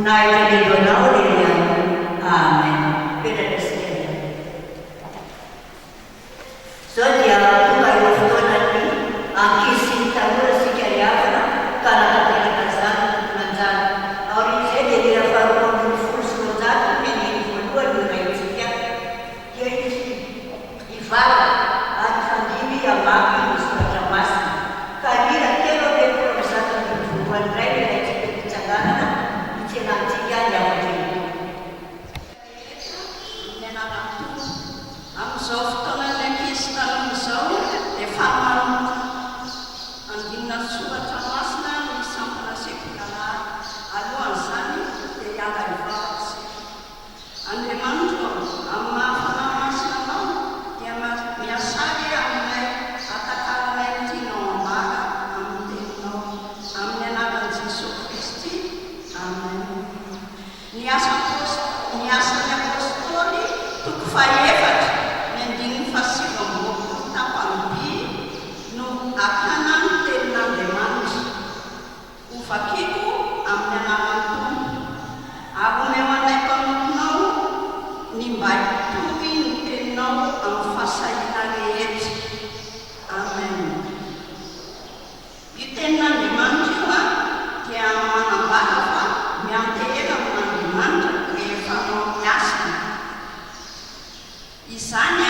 Voninahitra lehibe ho Anao irery ihany. Amen. Mipetraka isika ry havana. Izao dia tonga eo fotoanan'ny ankizy sy ny tanora isika ry havana ka hanatanteraka an'izany ny tompon'anjara. Aorian'izay dia ny hira faharoa 212 ny andininy voalohany no hiraintsika. Dia hisy hivavaka ary hifandimby hamaky ny soratra masina. Ka ny hira 163 andininy voalohany indray no hiraintsika eo am-pitsanganana hitsenantsika ny hafatry ny Tompo. Rehetra amin'ny anaran'ny Tompo. Amin'izao fotoanan'ny ankizy sy tanora izao dia faly manomboka andinina soratra masina ny sampana sekoly alahady. Alohan'izany dia hiala hivavaka isika. Andriamanitro ô, amin'ny maha Fanahy Masina Anao dia miasà re aminay hatakaranay ny tianao ambara amin'ny Teninao. Amin'ny anaran'i Jesoa Kristy, Amen. Ny Asa Ny Asan'ny Apostoly, toko fahefatra, ny andininy fahasivy amby roapolo tapany B no hakana ny Tenin'Andriamanitra. Hovakiko amin'ny anaran'ny Tompo. Ary omeo anay mpanomponao ny mba hitory ny Teninao amin'ny fahasahiana rehetra. Amen. Io Tenin'Andriamanitra io dia manambara fa miantehera amin'Andriamanitra rehefa hanao ny asany. Izany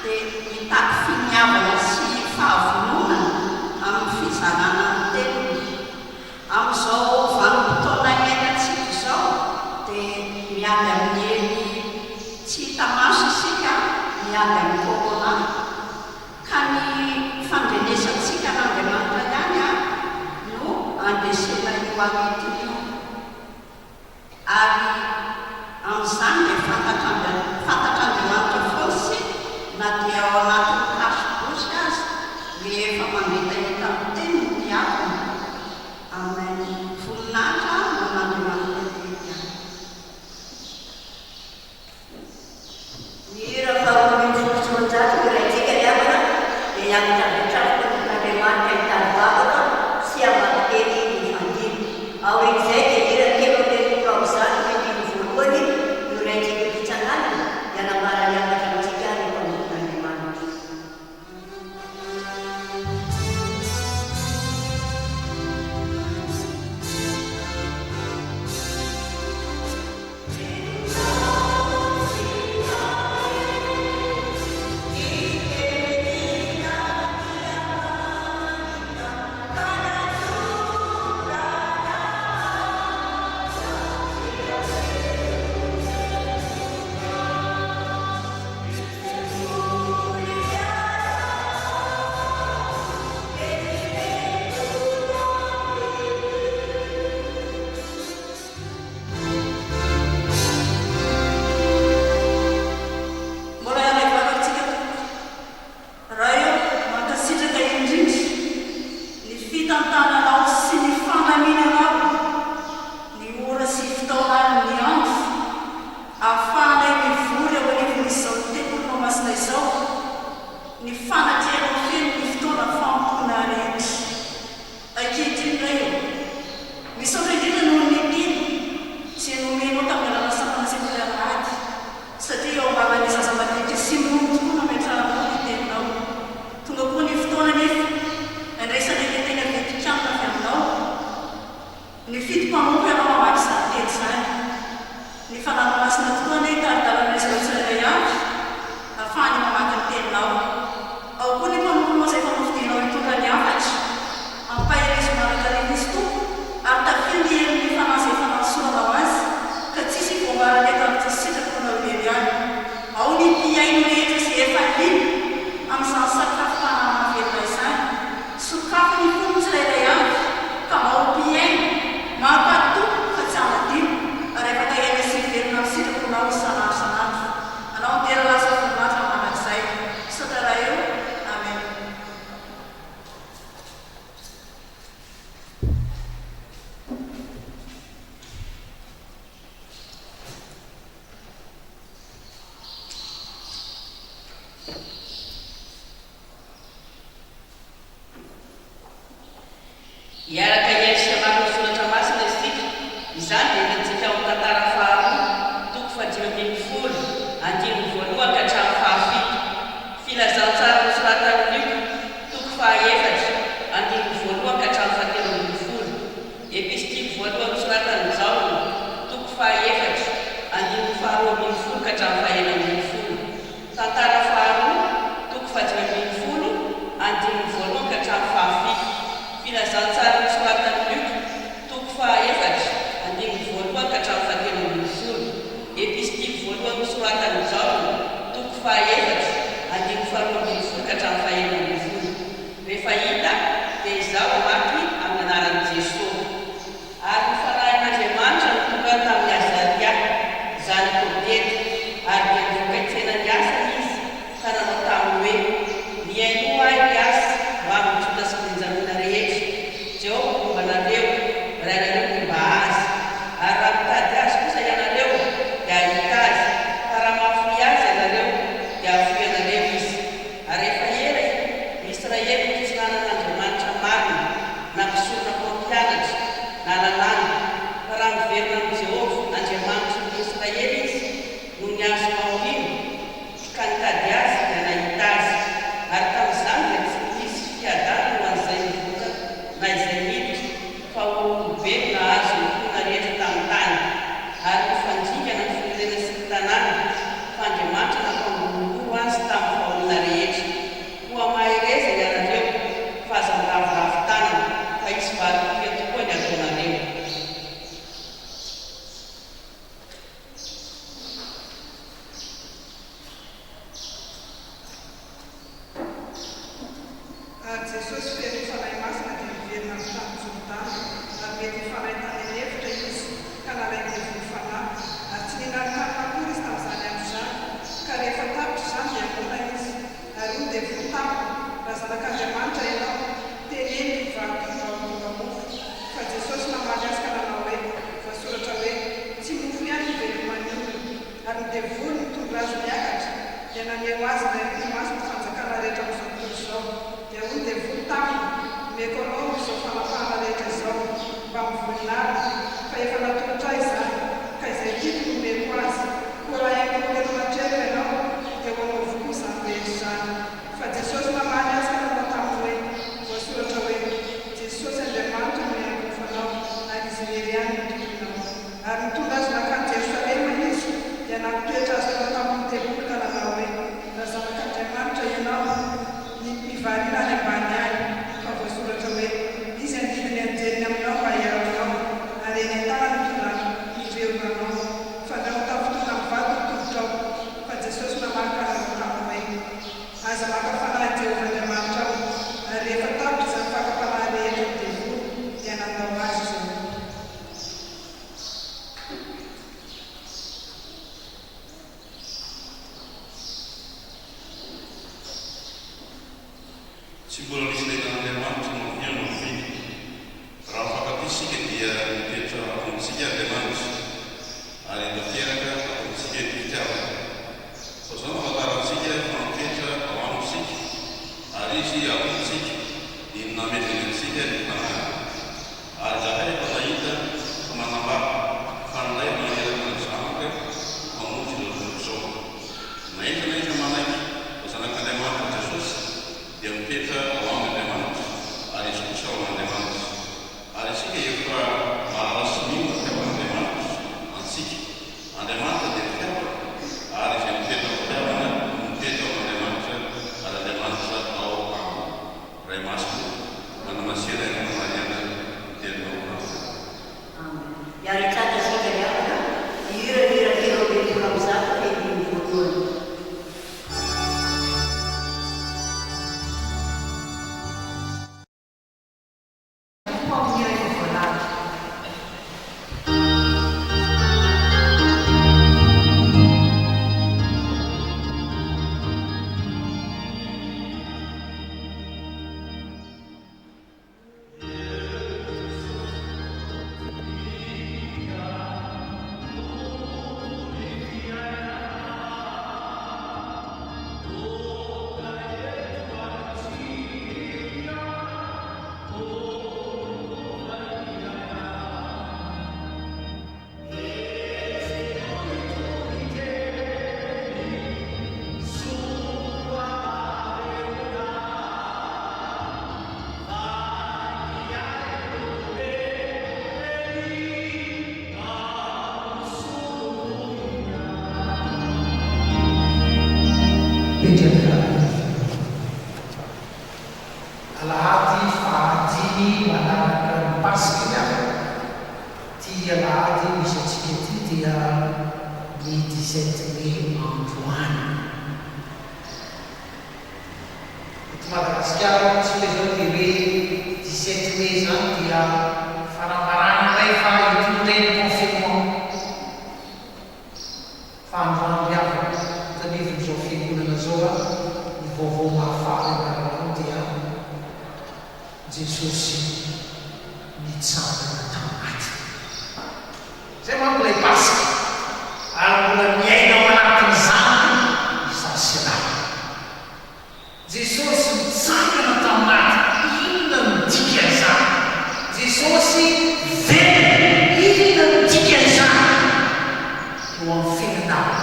dia mitaky finiavana sy fahavononana amin'ny fizarana ny Teniny. Amin'izao vanim-potoana iainantsika izao dia miady amin'ny hery tsy hita maso isika, miady amin'ny corona. Ka ny fandrenesantsika an'Andriamanitra ihany no andresena io aretina io. Ary. dia hitantsika ao amin'ny Tantara faharoa, toko fahadimy ambin'ny folo, andininy voalohany ka hatramin'ny fahafito. Filazantsara nosoratan'i Lioka, toko fahaefatra, andininy voalohany ka hatramin'ny fahatelo ambin'ny folo. Epistily voalohany nosoratan'i Jaona, toko fahaefatra, andininy faharoa ambin'ny folo ka hatramin'ny fahenina ambin'ny folo. Tantara faharoa, toko fahadimy ambin'ny folo, andininy voalohany ka hatramin'ny fahafito. Filazantsara nosoratan'i Lioka, toko fahaefatra, andininy voalohany ka hatramin'ny fahatelo ambin'ny folo. Epistily voalohany nosoratan'i Jaona, toko fahaefatra, andininy faharoa ambin'ny folo ka hatramin'ny fahenina ambin'ny folo. Rehefa hita, dia izaho hamaky amin'ny anaran'i Jesoa. Ary ny Fanahin'Andriamanitra no tonga tamin'i Azaria, zanak'i Odeda, ary dia nivoaka hitsena ny asany izy, ka nanao taminy hoe, Mihainoa ahy, ry Asa, mbamin'ny Joda sy Benjamina rehetra, Jehovah homba anareo, rainareo homba azy. Ary raha mitady azy kosa ianareo, dia hahita azy, fa raha mahafoy azy ianareo, dia hahafoy anareo izy. Ary efa ela i Israely no tsy nanana Andriamanitra marina, na mpisorona mpampianatra, na lalàna, fa raha miverina amin'i Jehovah, Andriamanitry ny Israely izy, nony azo fahoriana, ka nitady Azy, dia nahita Azy. Ary tamin'izany dia tsy nisy fiadanana ho an'izay nivoaka na izay niditra, fa horohoro be no nahazo ny mponina rehetra tamin'ny tany. Ary nifandringana ny firenena sy ny tanàna, fa Andriamanitra nampangorohoro azy tamin'ny fahoriana rehetra. Koa mahereza ianareo, fa aza miraviravy tanana, fa hisy valim-pitia tokoa ny ataonareo. Ary Jesosy feno ny Fanahy Masina dia niverina avy tany Jordana, ary mety hifanahy tany an'efitra Izy, ka nalain'ny devoly fanahy. Ary tsy nihinan-kanina akory Izy tamin'izany andro izany. Ka rehefa tapitra izany dia noana Izy. Ary hoy ny devoly taminy, Raha Zanak'Andriamanitra Ianao, teneno io vato io mba ho tonga mofo. Fa Jesosy namaly azy ka nanao hoe, Voasoratra hoe, Tsy mofo ihany no iveloman'ny olona. Ary ny devoly nitondra azy niakatra, dia naneho azy indray mipi-maso ny fanjakana rehetra amin'izao tontolo izao. Dia hoy ny devoly taminy, Omeko anao izao fanapahana rehetra izao, mbamin'ny voninahiny, fa efa natolotra ahy izany, ka izay tiako no omeko azy. Koa raha entinao eto anatrehako ianao, dia ho anao avokoa izany rehetra izany. Fa Jesosy namaly azy ka nanao taminy hoe, Voasoratra hoe, Jesosy Andriamanitra no iankohofanao, ary Izy irery ihany no tompoinao. Ary nitondra azy nankany Jerosalema izy, dia nampitoetra azy teo an-tampon'ny tempoly ka nanao hoe, Raha Zanak'Andriamanitra ianao, ny mivarina any ambany any, fa voasoratra hoe, Izy handidy ny anjeliny aminao mba hiaro anao, ary eny an-tanany hitondrany ireo anao, fandrao ho tafintohina amin'ny vato ny tongotrao. Fa Jesosy namaly ka nanao taminy hoe, Aza maka fanahy Jehovah Andriamanitrao. Ary rehefa tapitra izany fakam-panahy rehetra ny devoly, dia nandao azy izy ireo. Tsy mbola nisy nahita an'Andriamanitra na oviana na oviana. Raha mifankatia isika dia mitoetra ao amintsika Andriamanitra, ary tanteraka ato amintsika ny fitiavany. Fa izao no ahafantarantsika fa mitoetra ao Aminy isika, ary Izy ato amintsika, ny namezany antsika ny Fanahiny. Ary izahay efa nahita ka manambara fa ny Ray naniraka ny Zanaka ho Mpamonjy izao tontolo izao. Na iza na iza manaiky fa Zanak'Andriamanitra Jesosy dia mitoetra ao aminy Andriamanitra. Mipetraka ny fiangonana. Alahady fahadimy manaraka ny Paska ny alina. Ity alahady misy antsika ity dia ny 17 mai androany. Eto Madagasikara moa tsika izao dia hoe 17 mai izany dia faramparany indray fa hitohy indray ny confinement. Fa androany ry havana, eto anivon'izao fiangonana izao a, ny vaovao mahafaly ambaranao dia Jesosy nitsangana tamin'ny maty. Izay manko ilay Paska, ary mbola miaina ao anatin'izany izaho sy ianao. Jesosy nitsangana tamin'ny maty, inona no dikan'izany? Jesosy velona, inona no dikan'izany eo amin'ny fiainanao,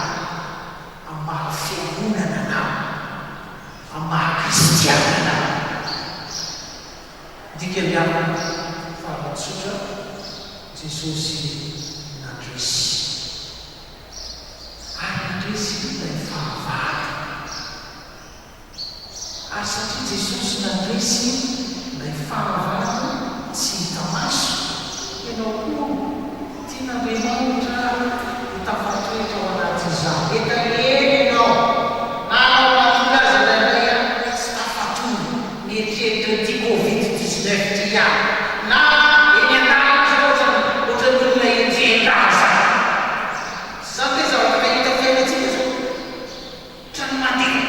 amin'ny maha fiangonana anao, amin'ny maha kristiana anao? Dikany aminy fa raha tsotra, Jesosy nandresy. Ary nandresy ilay fahavalo. Ary satria Jesosy nandresy ilay fahavalo tsy hita maso, ianao koa tian'Andriamanitra ho tafatoetra ao anatin'izany. Hetaheta ianao, na anao matory aza indraindray an, tsy tafatory. Mieritreritra an'ity covid 19 ity ihany na eny an-dalana aza ohatran'ny ohatran'ny olona enjehin-draha zany. Tsy zany ve zavatra fahita amin'ny fiainantsika zao? Ohatran'ny mandeha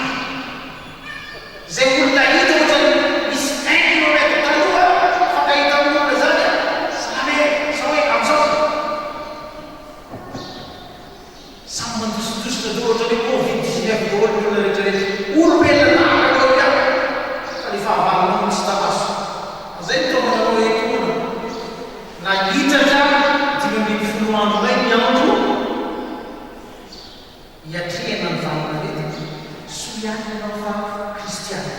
Izay olona hita ohatran'ny misy un kilomètre taloha mifankahita amin'olona zany an, salama e, zao e, amin'izao. Samy mandosindositra daholo ohatran'ny hoe covid 19 daholo ny olona rehetra rehetra. Olombelona tahaka anao ihany fa ny fahavalonao no tsy hita maso. Fa zay no taomana anao etoana. Na hitratra 15 andro indray ny andro hiatrehana ny valin'aretina. Soa ihany ianao fa kristiana.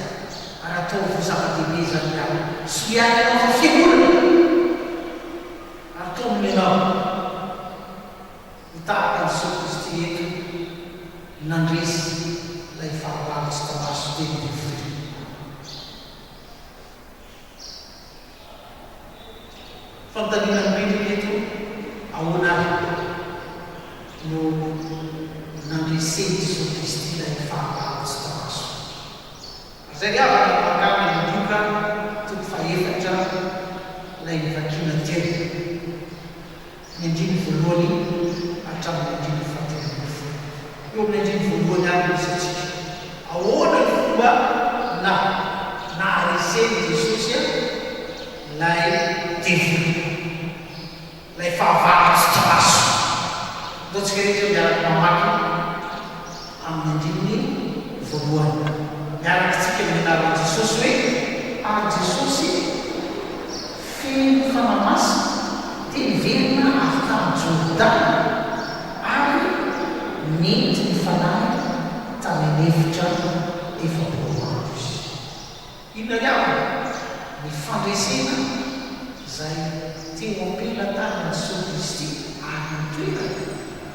Ary ataovy ho zava-dehibe izany ihany. Soa ihany ianao fa fiangonana. Ary taomina ianao. Ho tahaka an'i Jesoa Kristy eto nandresy ilay fahavalo tsy hita-maso teny devoly. Fanontaniana mipetraka eto, ahoana ary no nandresen'i Jesoa Kristy ilay fahavalo tsy hita-maso? Ary izay ry havana no mankany amin'ny Lioka toko fahefatra ilay novakiana teo. Ny andininy voalohany hatramin'ny andininy fahatelo ambin'ny folo. Eo amin'ny andininy voalohany ihany no misy antsika. Ahoana ny fomba na naharesen'i Jesosy ilay devoly, ilay fahavalo tsy hita maso? Andao tsika rehetra miaraka mamaky amin'ny andininy voalohany. Miaraka isika amin'ny anaran'i Jesosy hoe, Ary Jesosy feno Fanahy Masina dia niverina avy tany Jordana ary nentin'ny Fanahy tany an'efitra 40 andro izy. Inona ny antony? Ny fandresena izay teo am-pelatanan'i Jesoa Kristy ary nitoerany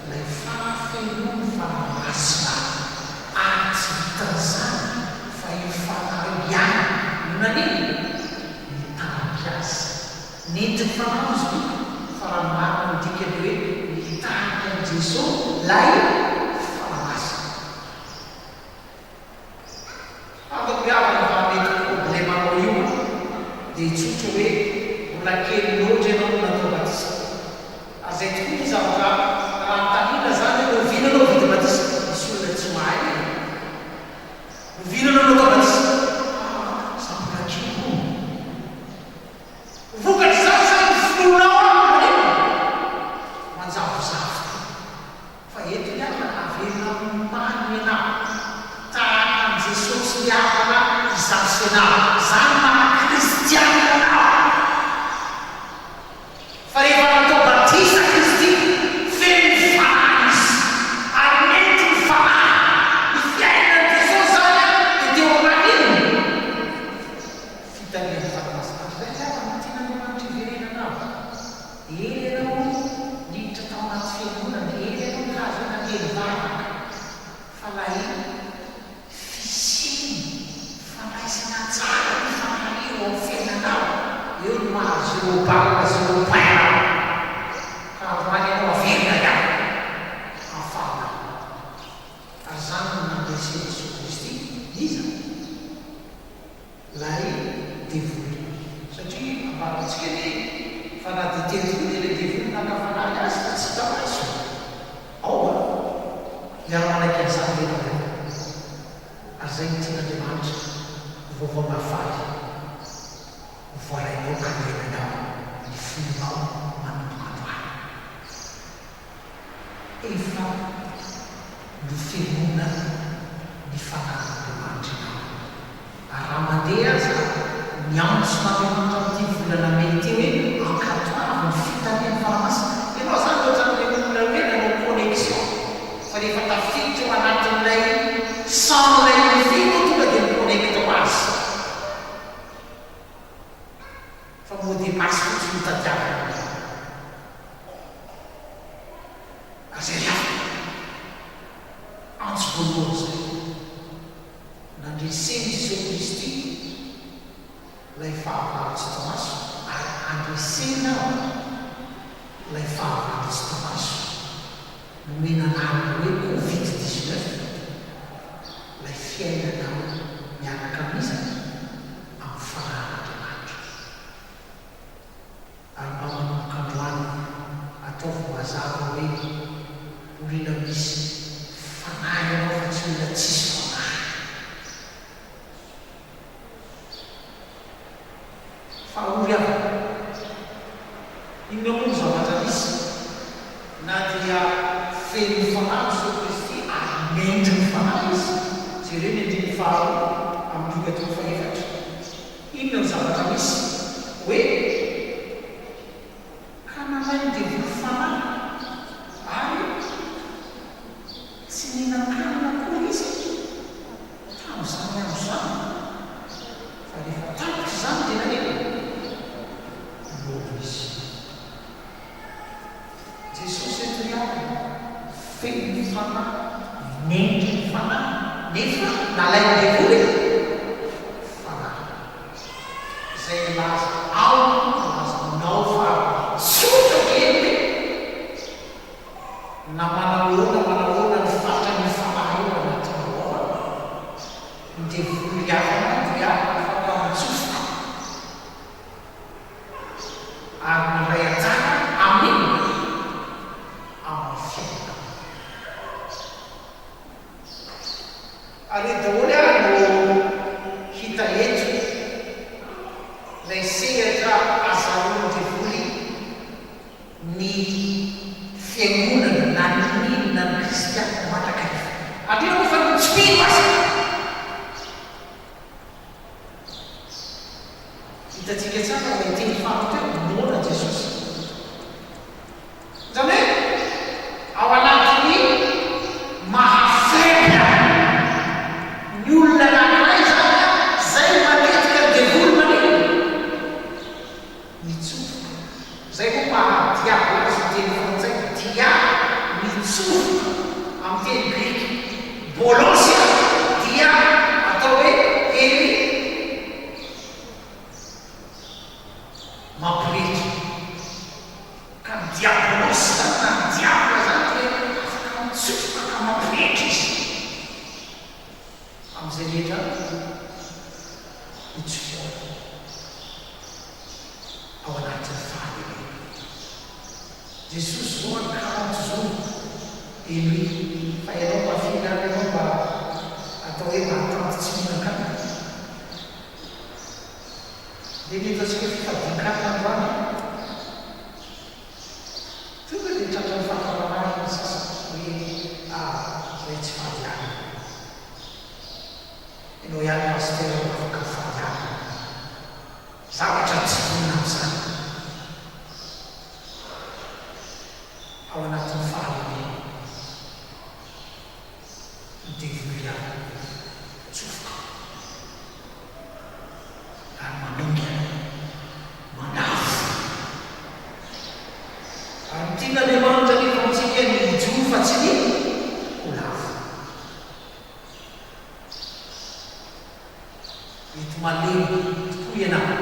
ilay fahafenoan'ny Fanahy Masina. Ary tsy vitan'izany fa io Fanahy io ihany no naninona? Nitarika azy. Nentin'ny Fanahy izy io, fa raha ny marina ny dikany hoe nitarika an'i Jesoa ilay Fanahy Masina. Fantako ry havana fa mety problemanao io an, dia tsotra hoe mbola kely loatra ianao no natao batisa. Ary izay tokoa ny zavatra raha anontaniana izany hoe oviana ianao vita batisa, misy olona tsy mahay e. Oviana ianao natao batisa? Ah, za mbola kely hono. Vokatr'izany izany ny finoanao an, maninona? Manjavozavo. Fa eto ny havana averina amin'ny marina ianao, tahaka an'i Jesosy ny havana izaho sy ianao, izany maha kristianina anao. Fa rehefa natao batisa Kristy, feno ny Fanahy Izy, ary nentin'ny Fanahy. Ny fiainan'i Jesosy izany dia teo ambanin'ny fitarihan'ny Fanahy Masina. Ary izay ny havana tian'Andriamanitra hiverenana ao. Ela ianao niditra tao anaty fiangonana, ela ianao nilaza hoe nandeha nivavaka, fa ilay Zéro balle, zéro point anao. Ka androany ianao averina ihany amin'ny fahalalana. Ary izany no nandresen'i Jesoa Kristy iza? Ilay devoly. Satria ambarantsika anie fa na dia teo tokoa dia ilay devoly naka fanahy azy fa tsy hita maso. Ao an! Miara-manaiky an'izany ve nareo? Ary izay no tian'Andriamanitra ho vaovao mahafaly ho voarainao ka hiainanao ny finoanao manomboka androany. Efa nofenoina ny fanahin'Andriamanitra ianao. Ary raha mandeha aza ny antson'Andriamanitra amin'ity volana mey ity hoe ankatoavy ny fitarihan'ny Fanahy Masina, ianao izany ohatran'ilay olona hoe nanao connexion fa rehefa tafiditra ao anatin'ilay champ-n'ilay wifi ianao tonga dia mi-connecte ho azy. Fa mot de passe fotsiny no tadiavina aminao. Ary izay ry havana, antso voalohany izay nandresen'i Jesoa Kristy ilay fahavalo tsy hita maso, ary andresenao ilay fahavalo tsy hita maso, nomena anarana hoe Covid 19, ilay fiainanao miaraka amin'iza? Amin'ny fanahin'Andriamanitra. Ary mba manomboka androany, ataovy mazava hoe olona misy fanahy ianao fa tsy olona tsisy fanahy. Fa ory aho. Inona moa no zavatra nisy? Na dia feno ny Fanahy Jesoa Kristy ary mendriky ny Fanahy Izy, jereo ny andininy faharoa amin'ny Lioka toko fahefatra. Inona no zavatra misy? Hoe, Ka nalain'ny devoly fanahy, ary tsy nihinan-kanina akory izy tamin'izany andro izany, fa rehefa tapitra izany dia naninona? Noana izy. Jesosy eto ihany, feno ny Fanahy, mendriky ny Fanahy, nefa nalain'ny devoly fanahy. Izay milaza ao milaza aminao fa tsotra be ny hoe na manahoana manahoana ny fatran'io fanahy io anatinao ao an, ny devoly havana dia afaka mitsofoka. Ary mandray anjara amin'inona? Amin'ny fiainana. Ary eto daholo ary no hita eto ilay sehatra azahoan'ny devoly ny fiangonana na ny mino na ny kristiana mandrakariva. Indrindra moa fa ny tsy mpino aza. Hitantsika tsara ilay teny farany teo, noana Jesosy. Izany hoe ao anatin'ny maha faible ny olona anankiray izany an, izay no matetika ny devoly maninona? Mitsofoka. Izay moa maha diable azy ny teny frantsay, dia mitsofoka amin'ny teny grika. Bolos dia atao hoe hery mampirehitra. Ka ny diabolos izany na ny diable izany dia afaka mitsofoka ka mampirehitra izy amin'izay rehetra itsofohany. Ao anatin'ny fahalemena. Jesosy zao any quarante jours et lui fa ianao mba firy any ianao mba atao hoe mahatanty tsy mihinan-kanina? Dia ny ataontsika hoe fifadian-kanina androany an! Tonga dia tratran'ny fakam-panahy ny sasany hoe ah zay tsy fady hanina. Ianao ihany Pasitera no afaka mifady hanina. Zavatra tsy vonona amin'izany ao anatin'ny fahalemena ny devoly ihany mitsofoka ary mamingana, mandavo. Ary ny tian'Andriamanitra anefa amintsika ny hijoro fa tsy ny ho lavo. Mety malemy tokoa ianao.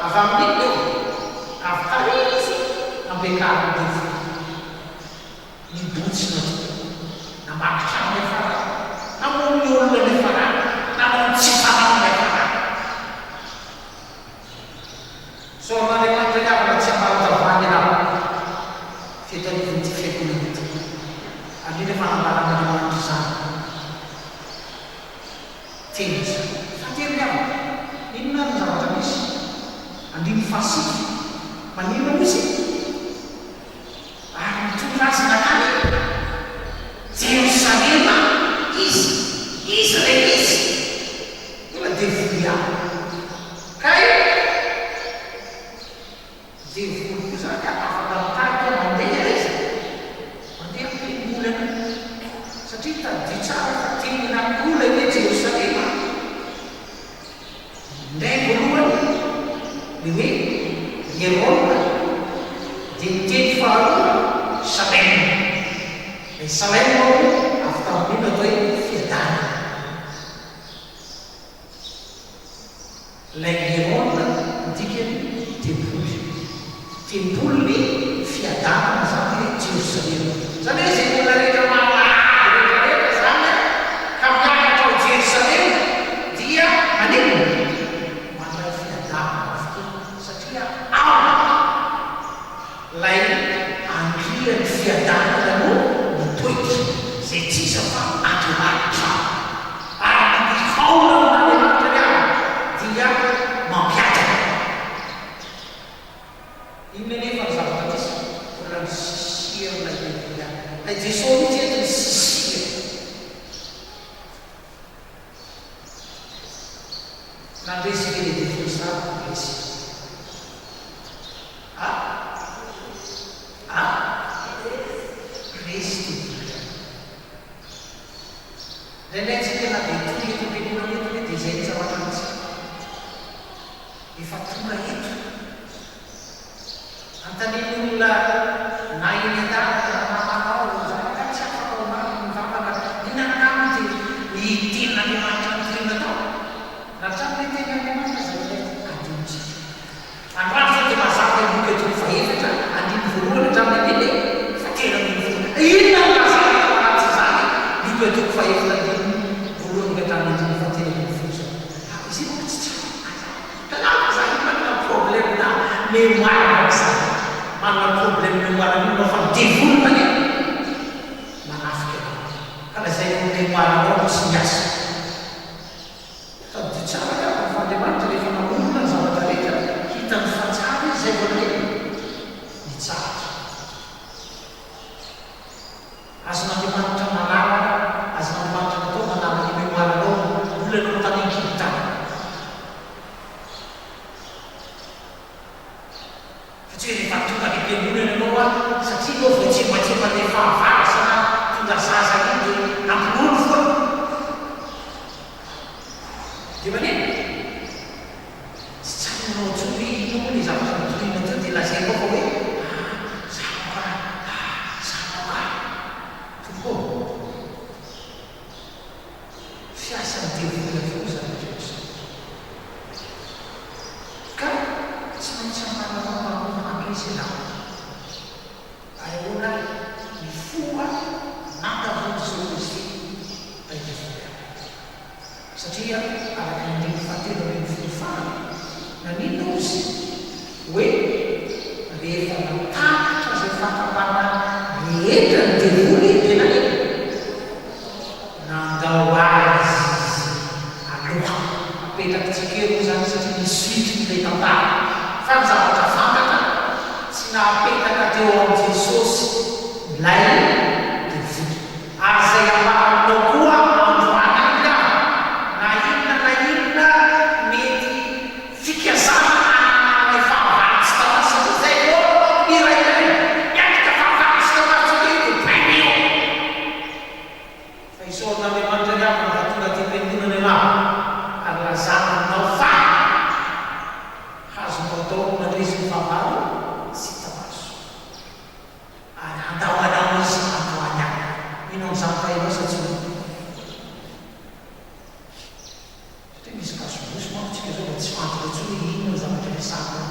Avy amin'inona io? Avy tary izy nampiakarin'ny devoly. Nibontsina tokoa. Namaky trano niafarany. Namono ny olona niafarany. Nanao ny tsy fanao niafarany. Isaoran'Andriamanitra ny havana tsy ambany tavoahangy ianao fa eto anivon'ity fiangonana ity. Ary indrindra fa nambaran'Andriamanitra izany teny izany. Fahatelo ny havana. Inona ary ny zavatra misy? Andininy fahasivy. Maninona moa isika? Ary nitondra azy nankany Jerosalema izy. Izy ilay izy. Mbola devoly ihany. Kay devoly koa izany afaka mitarika mandeha aiza? Mandeha am-piangonana. Satria tadidio tsara fa teny an'akoho ilay hoe Jerosalema. Indray voalohany, ny hoe Hierôna dia ny teny faharoa Shalem. Ilay Shalem ao avy tamin'io no atao hoe fiadanana. Ilay Hierôna ny dikany tempoly. Tempolin'ny fiadanana izany hoe Jerosalema. Izany hoe izay olona rehetra manana ady rehetra rehetra izany ka miakatra ao Jerosalema dia maninona? Mandray fiadanana avokoa satria ao ilay Andrian'ny fiadanana no mitoetra, izay tsy iza fa Andriamanitra. Ary ny mihaona amin'Andriamanitra ny havana dia mampiadana. Inona anefa ny zavatra misy? Mbola misisihana ilay devoly ihany. Ilay Jesoa mihitsy eto misisihana. Nandresy ve ilay devoly sa resy? A? A? Resy devoly ihany. Indraindray tsika na dia tonga eto am-piangonana eto anie dia izay ny zavatra misy. Efa tonga eto. Anontanian'ny olona na eny an-dalana na namanao zanaka tsy afaka omaly ny mivavaka inona angamba dia ny tenin'Andriamanitra notorina tao? Na hatramin'ilay tenin'Andriamanitra aza ilay adinontsika. Androany izao dia mazava i Lioka toko fahefatra andininy voalohany hatramin'ny andininy fahatelo 12. Inona no lazaina tao anatin'izany Lioka toko fahefatra andininy voalohany ka hatramin'ny andininy fahatelo 12 izany? Izy io manko tsy tsara aza. Hitanao fa za io manana problème na mémoire manko za. Manana problème mémoire mino aho fa ny devoly maneno manafika anao. Ka lazainy ny mémoire nao no tsy miasa. Tadidio tsara angamba fa Andriamanitra rehefa namorona ny zavatra rehetra hitany fa tsara izy zay vao naneno nitsahatra. Azon'Andriamanitra malalaka, azon'Andriamanitra natao manala ny mémoire-nao mbola ianao tany an-kibo tany. Fa tsy hoe rehefa tonga any am-piangonana ianao an, satria ianao voatsembatsemban'ilay fahavaratra na tonga zaza iny dia nampinono foana. Dia maninona? Tsy tsaroanao intsony hoe inona moa ilay zavatra notorina teo dia lazainao fa hoe ah zanako ka, ah zanako ka. Tompoko ô! Fiasan'ny devoly avokoa izany rehetra izany. Ka tsy maintsy anananao manomboka mandresy ianao. Ary ahoana ary ny fomba nandavoan'i Jesoa Kristy ilay devoly ahy? Satria araka ny andininy fahatelo 12 farany, naninona ozy? Hoe rehefa natakatra izay fakam-panahy rehetra ny devoly dia naninona? Nandao azy izy aloha. Apetrakitsika eo moa izany satria misy suite ilay tantara. Fa ny zavatra fantatra, tsy nahapetaka teo amin'i Jesosy ilay devoly. Ary izay ambara aminao koa androany alina, na inona na inona mety fikasana ananan'ilay fahavalo tsy tafas satria izay foana manko ny iray iray miatrika fahavalo tsy tafas satria dia baina eo. Fa isaoran'Andriamanitra ny havana fa tonga aty am-piangonana ianao ary lazana aminao fa azonao atao ny mandresy ny fahavalo tsy hita maso. Ary handao anao izy androany alina. Mino an'izany va ianao sa tsy mino? Satria misy gasy bosy manko tsika zao dia tsy fantatra intsony hoe inona ny zavatra resahina ao.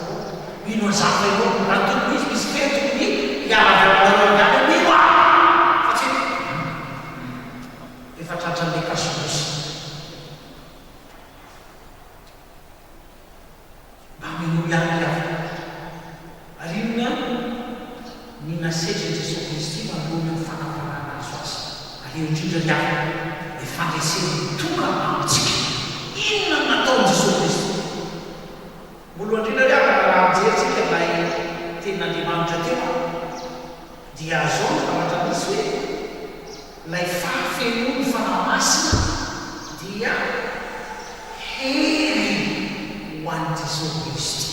Mino an'izany va ianao? Raha ny tokony ho izy, misy feo tokony hiala avy aminareo avy any hoe mino aho! Fa tsy hoe efa tratran'ilay kasomosy. Mba minoa ihany ry havana. Ary inona ny nasetrin'i Jesoa Kristy manoloana ny fanambarana nahazo Azy? Ary eo indrindra ry havana, ny fandresena tonga amintsika. Inona no nataon'i Jesoa Kristy? Voalohany indrindra ry havana, raha mijery tsika ilay tenin'Andriamanitra teo an, dia zao ny zavatra misy hoe, ilay fahafenoan'ny Fanahy Masina dia hery ho an'i Jesoa Kristy.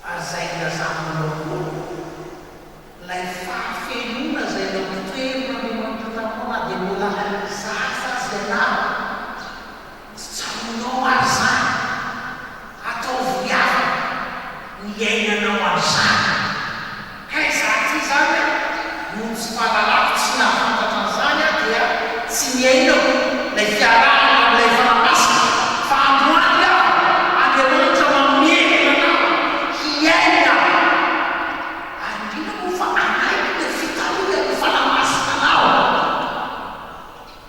Ary izay ilazana aminao koa, ilay fahafenoana izay nampitoerin'Andriamanitra taminao na dia mbola zaza aza ianao, tsy tsaroanao ary izany, ataovy miavaka ny iainanao an'izany. Kay za ty zany an, noho ny tsy fahalalako, tsy nahafantatra an'izany aho dia tsy niainako ilay fiarahana amin'ilay Fanahy Masina fa androany aho Andriamanitra mamerina anao hiaina ary indrindra moa fa hanaiky ilay fitarihan'ny Fanahy Masina anao.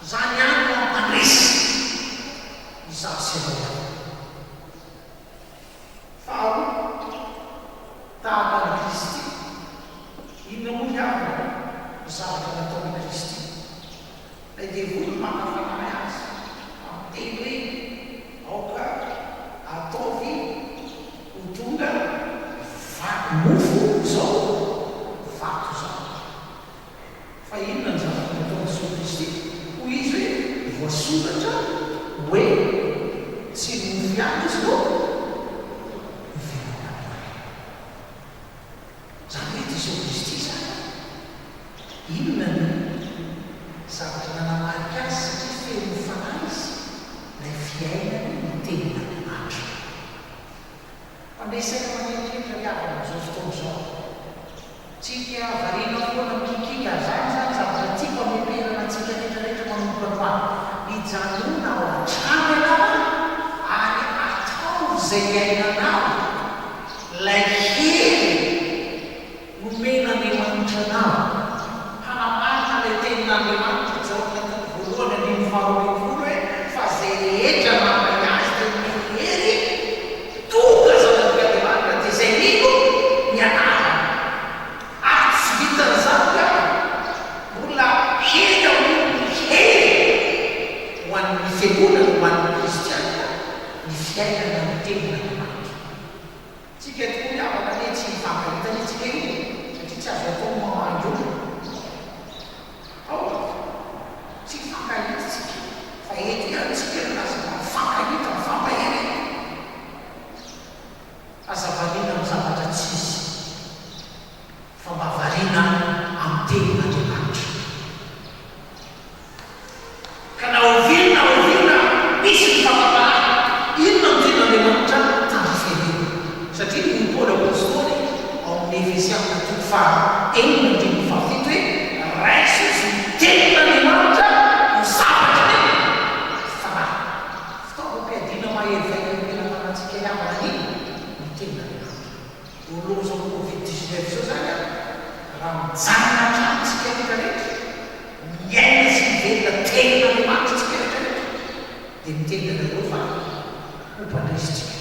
Izany ihany no hampandresy izaho sy ianao ihany. Faharoa, tahaka an'i Kristy. Inona moa ry havana no zavatra nataon'i Kristy? Ilay devoly maka fanahy azy fa miteny hoe, Aoka ataovy ho tonga vaky mofo izao vato izao. Fa inona ny zavatra nataon'i Jesoa Kristy? Hoy Izy hoe, Voasoratra hoe, Tsy ny mofo ihany izy no ivelomany. Izany hoe Jesoa Kristy izany, inona ny zavatra nanamarika Azy satria feno Fanahy Izy? Ilay fiainany ny Tenin'Andriamanitra. Mpandresy saina maneritreritra ry havana amin'izao fotoana izao. Tsika variana foana mikikiaka ary zany zany zavatra tiako hameperana antsika rehetra rehetra manomboka androany. Mijanona ao an-trano ianao an, ary ataovy izay iainanao ilay hery nomen'Andriamanitra anao hanamarina ilay tenin'Andriamanitra Jaona toko voalohany andininy faharoa ambin'ny folo hoe fa izay rehetra mandray azy dia omeny hery Tonga zanak'Andriamanitra dia izay mino ny anarany. Ary tsy vitan'izany ihany, mbola hery ambonin'ny hery ho an'ny fiangonana, ho an'ny kristiana ny fiainana ny tenin'Andriamanitra. Tsika tokoa ny havana anie tsy hifankahita anie tsika io e, satria tsy azo atao ny mamangy olona. Ao, tsy hifankahita isika, fa eto ihany isika no lasa mba mifankahita, mifampahery eto. Aza variana amin'ny zavatra tsy izy, fa mba variana amin'ny tenin'Andriamanitra. Ka na oviana na oviana misy ny fakam-panahy, inona no tian'Andriamanitra tandrifenina? Satria hoy Paoly Apostoly ao amin'ny Efesiana toko faha enina andininy fahafito hoe, Raiso izy ny tenin'Andriamanitra ho zavatry ny fanahy. Fitaovam-piadiana mahery vaika nomena-tanantsika hihavana ny ny tenin'Andriamanitra. Eo alohan'izao covid 19 izao izany an, raha mijanona hatrany isika rehetra rehetra, miaina sy mivelona tenin'Andriamanitra isika rehetra rehetra, dia miteny anareo fa ho mpandresy tsika.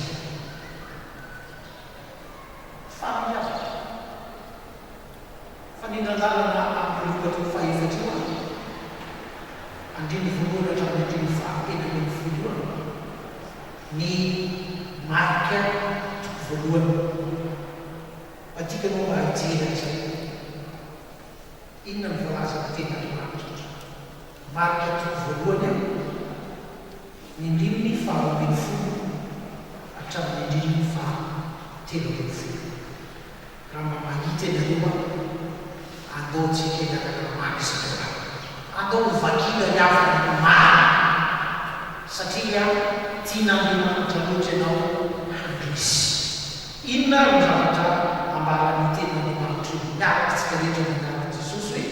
Farany avy, fanindran-dalana amin'io Lioka toko fahefatra io an, andininy voalohany hatramin'ny andininy faha 16 io an, Ny marika toko voalohany. Mba tiako ianao mba hijery an'izay. Inona no voalazan'ny Tenin'Andriamanitra? Marika toko voalohany, ny andininy faharoa ambin'ny folo hatramin'ny andininy fahatelo ambin'ny folo. Raha mba mahita ianareo aho, andao tsika hiaraka hamaky izany raha. Andao ho vakiana ry havana ny marina, satria tian'Andriamanitra loatra ianao handresy. Inona ary no zavatra ambaran'io tenin'Andriamanitra io? Miaraka isika rehetra amin'ny anaran'i Jesosy hoe,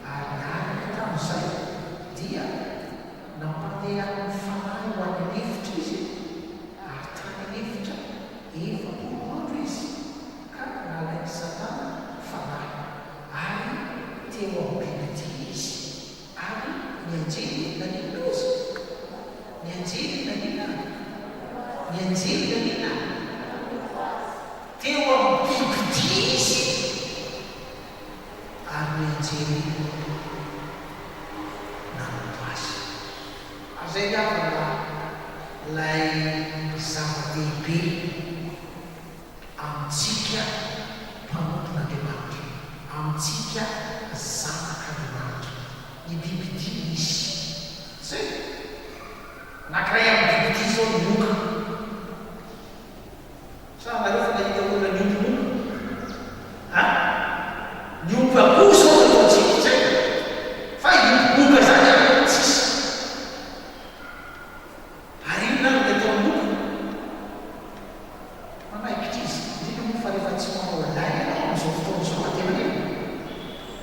Ary niaraka tamin'izay dia nampandehanin'ny Fanahy ho any an'efitra izy, ary tany an'efitra. Ny anjely naninona? Teo amin'ny bibidia izy ary ny anjely nanompo azy. Ary izay ry havana ilay zava-dehibe amintsika mpanompon'Andriamanitra, amintsika zanak'Andriamanitra. Ny bibidia misy. Zay. Anankiray amin'ny bibidia izao ny moka. Sa nareo fa nahita olona niompy moka? Ha? Niompy akoho izao no ataontsika, tsy haiko. Fa hiompy moka izany an, tsisy. Ary inona ary ny ataon'ny moka? Manaikitra izy, indrindra moa fa rehefa tsy manao lay ianao amin'izao fotoana izao dia maninona?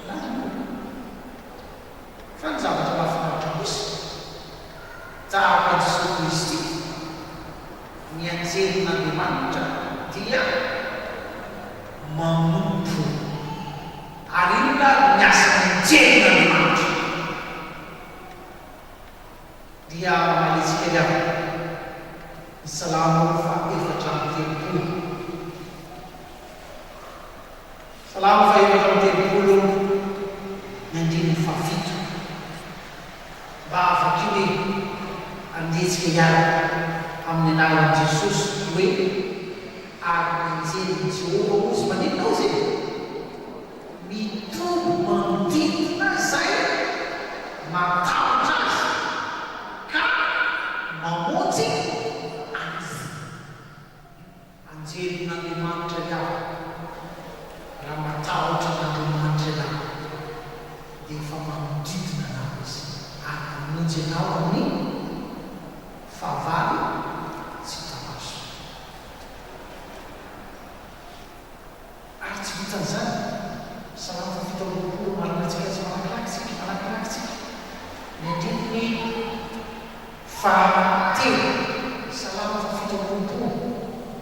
Lany ny moka. Fa ny zavatra mahafinaritra kosa, tahaka an'i Jesoa Kristy, ny anjelin'Andriamanitra dia manompo. Ary inona ary ny asan'ny anjelin'Andriamanitra? Dia mamaly antsika ry havana ny Salamo faha-34. Salamo faha-34 ny andininy fahafito. Mba vakio e, andeha hiaraka amin'ny anaran'i Jesosy hoe ary ny anjelin'i Jehovah hozy maninona hozy e? Mitombo manodidina izay matahotra azy ka mamonjy azy. Anjelin'Andriamanitra ry havana, raha matahotra an'Andriamanitra ianao dia efa manodidina anao Izy ary mamonjy anao amin'ny fahavalo tsy hita maso. Ary tsy vitan'izany, Salamo faha-27 marina antsika tsy manakilaky tsika, manakilaky tsika, ny andininy fahatelo, Salamo faha-27,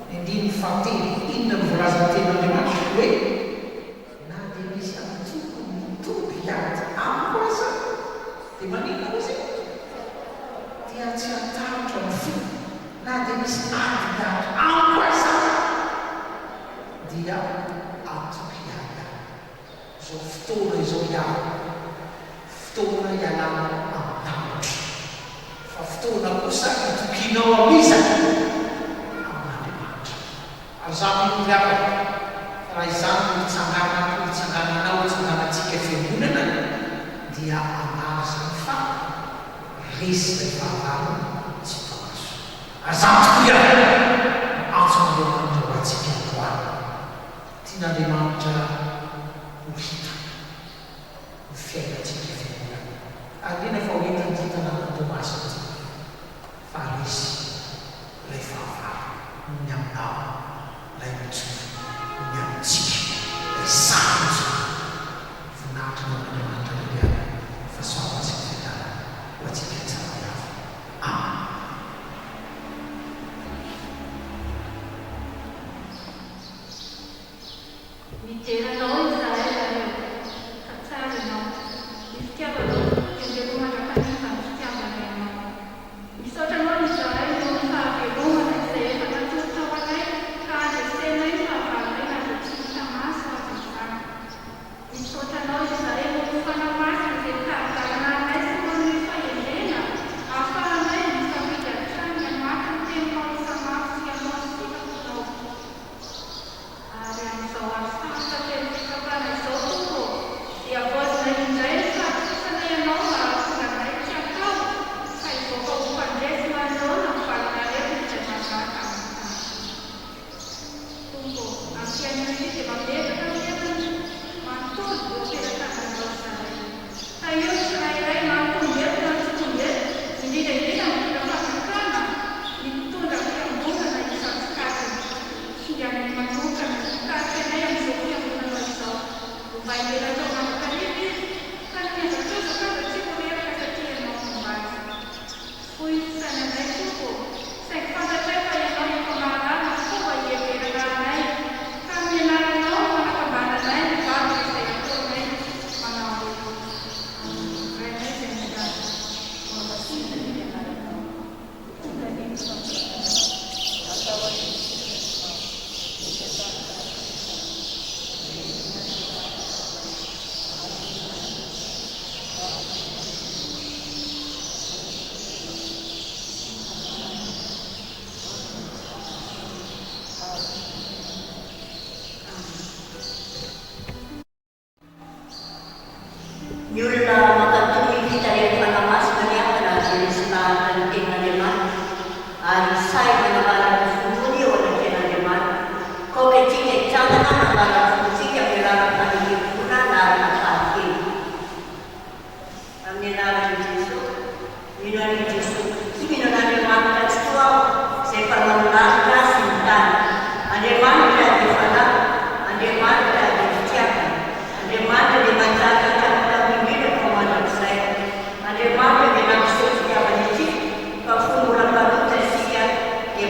ny andininy fahatelo, inona no voalazan'ny Tenin'Andriamanitra? Hoe, Na dia misy antoko mitoby hiady amiko aza, dia maninona hozy? Dia tsy hatahotra ny foko, na dia misy ady miady amiko aza, dia hatoky ihany aho. Izao fotoana izao ihany, fotoana ialana amin'ny tahotra, fa fotoana kosa itokianao amin'iza? Amin'Andriamanitra. Ary izaho mino ry havana, fa raha izany no hitsanganako, hitsangananao, hitsanganantsika Fiangonana, dia ambara izany fa resy ilay fahavalo tsy hita maso. Ary izany tokoa ry havana no antson'Andriamanitra ho antsika androany. Tian'Andriamanitra ho hita ny fiainantsika Fiangonana. Ary indrindra fa ho hitan'ity tanànan'i Toamasina ity. Fa resy ilay fahavalo noho ny aminao, ilay mijoro noho ny amintsika, ilay sahy mijoro. Voninahitra ho an'Andriamanitra irery ihany ny fahasoavana sy ny fiadanana ho antsika tsirairay avy. Amen. Midera Anao izahay Ray ô, fa tsara Ianao. Ny fitiavanao tokoa dia ndeha ho mandrakariva ny fitiavanay Anao. Misaotra Anao izahay noho ny fahavelomana izay efa natolotrao anay ka handresenay ny fahavalonay na dia tsy hita maso aza izany. Misaotra Anao izahay noho ny Fanahy Masina izay mitari-dalana anay sy manome fahendrena ahafahanay misafidy hatrany hamaky ny Teninao isan'andro sy hanao ny sitraponao. Ary amin'izao andro sarotra feno fitsapan.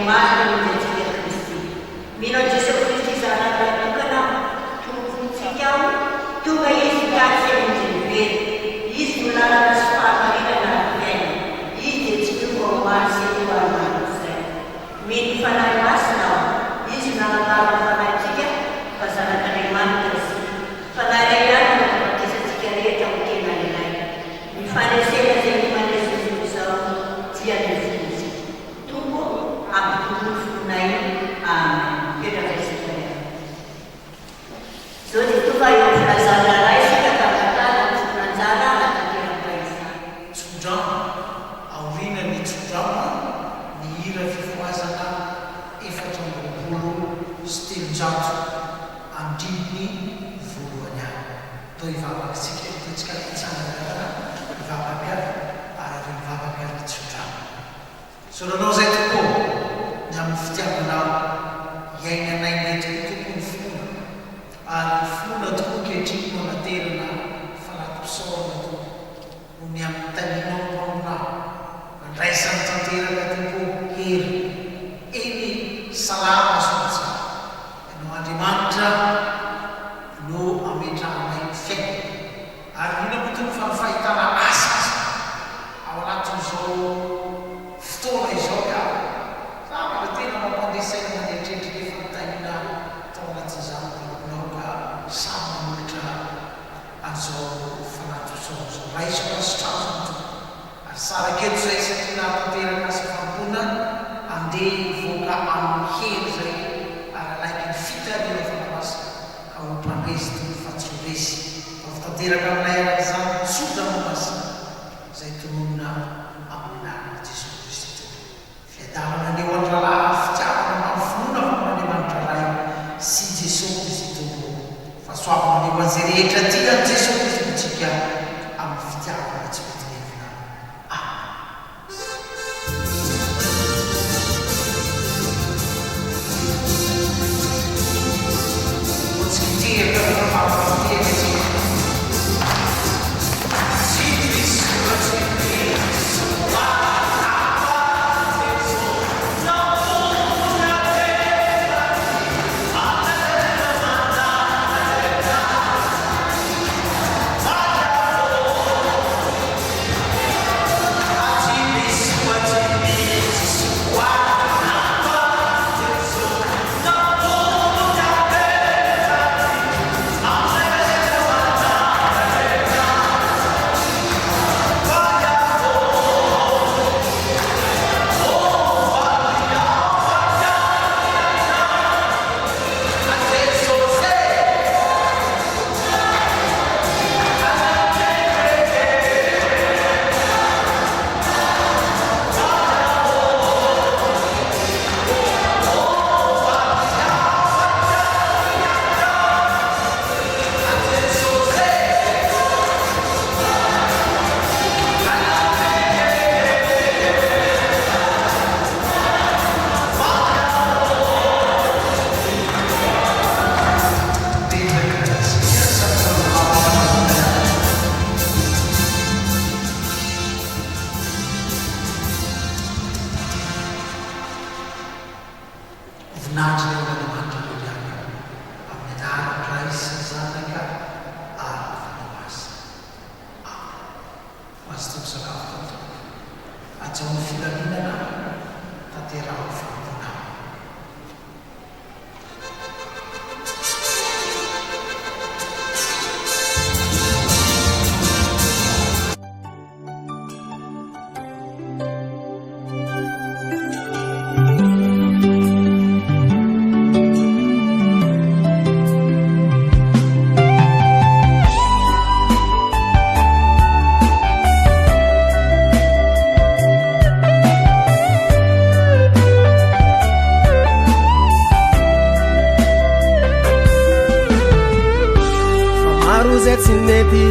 marina namonjy antsika Kristy. Mino an'i Jesoa Kristy Zanany Lahitokana aho, Tompontsika aho, tonga Izy hitady sy hamonjy ny very. Izy no lalana sy fahamarinana ary fiainana. Izy dia tsy miova omaly sy anio ary mandrakizay. Mino ny Fanahy Masina aho. Izy no nanambara ny fanahintsika fa zanak'Andriamanitra isika. Fanahy iray ihany no manao batisa antsika rehetra ho tena iray. Ny faharesena izay enti-mandresy ny tontolo izao dia ny finoantsika. Tompo ô, ampitomboy ny finoanay. Amen. Mipetraka isika ry havana. Izao dia tonga eo amin'ny filazana iray isika ka angatahana ny tompon'anjara hanatanteraka izany. Tsodrano, aoriana ny tsodrano ny hira fifohazana 364 andininy voalohany any. Atao hivavaka isika, ataontsika hitsangana hivavaka ary avy eo mivavaka ny tsodrano. Misaotra Anao izay Tompo ô, ny amin'ny fitiavanao iainanay indray tokoa Tompo ny finoana, ary ny finoana tokoa ankehitriny no anaterana fanati-pisaorana Tompo noho ny amin'ny tahianao ny mpanomponao, andraisany tanteraka Tompo ô hery, eny salama soamantsara, Ianao Andriamanitra no ametrahanay ny fiainana. Ary inona moa Tompo fa ny fahitana asa aza ao anatin'izao fotoana izao ka zavatra tena mampandeha saina maneritreritra nefa ny tahiana tao anatin'izany mpanomponao ka samy manolotra an'izao fanatitra izao. Raiso ka sitrano izany Tompo. Ary saraka eto izay satria nahatanteraka asa fanompoana andeha hivoaka amin'ny hery izay ary hanaiky ny fitarihan'ny Fanahy Masina ka ho mpandresy Tompo fa tsy ho resy. Ataovy tanteraka aminay araka izany ny tso-drano masina izay tononina amin'ny anaran'i Jesoa Kristy Tompo. Fiadanana anie ho an'ny rahalahy ary fitiavana mbamin'ny finoana avy amin'Andriamanitra Ray sy Jesoa Kristy Tompo. Fahasoavana anie ho an'izay rehetra tia an'i Jesoa Kristy Tompontsika amin'ny fitiavana tsy mety levona. Amen. Voninahitra eo amin'Andriamanitra irery ihany amin'ny anaran'ny Ray sy ny Zanaka ary ny Fanahy Masina. Amen. Mazotoa misakafo tompoko. Hajao ny filaminana, tanteraho ny fanompoana. Fa maro zay tsy nety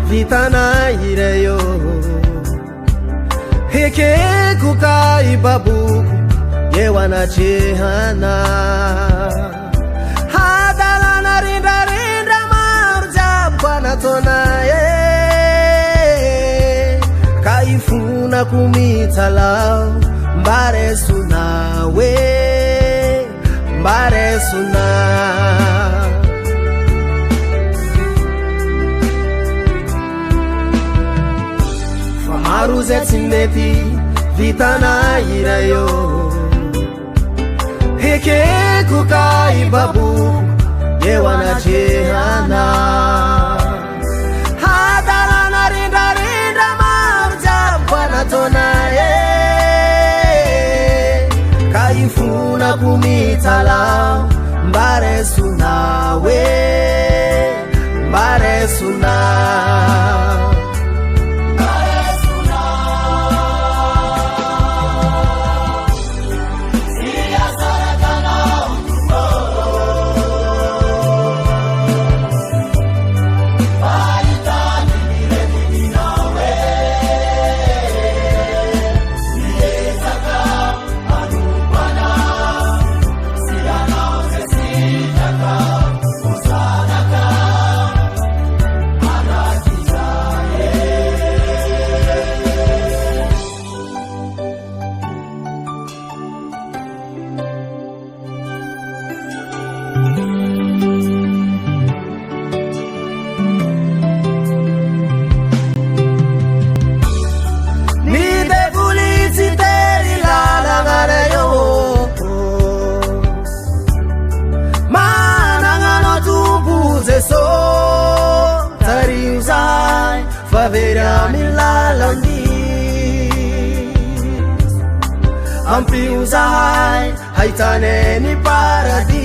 vitanay iray ô Ekeko ka ibaboko eo anatrehana Hadalana rendrarendra maro jiaby kwa nataonay e Ka ifonako mitalaho. Mba raisona hoe, mba raisona. Fa maro izay tsy mety vitana iray eo. Ekeko ka hibaboko eo anatrehana. Hadalana rendrarendra maro jiaby fa nataonay e. Ka ifonako mitalaho mba raisona hoe, mba raisona. Ny devoly tsy tery lalana eo. Manana anao Tompo Jeso, tariho zahay fa very amin'ny lalan'ny. Ampio zahay hahitanay ny paradis.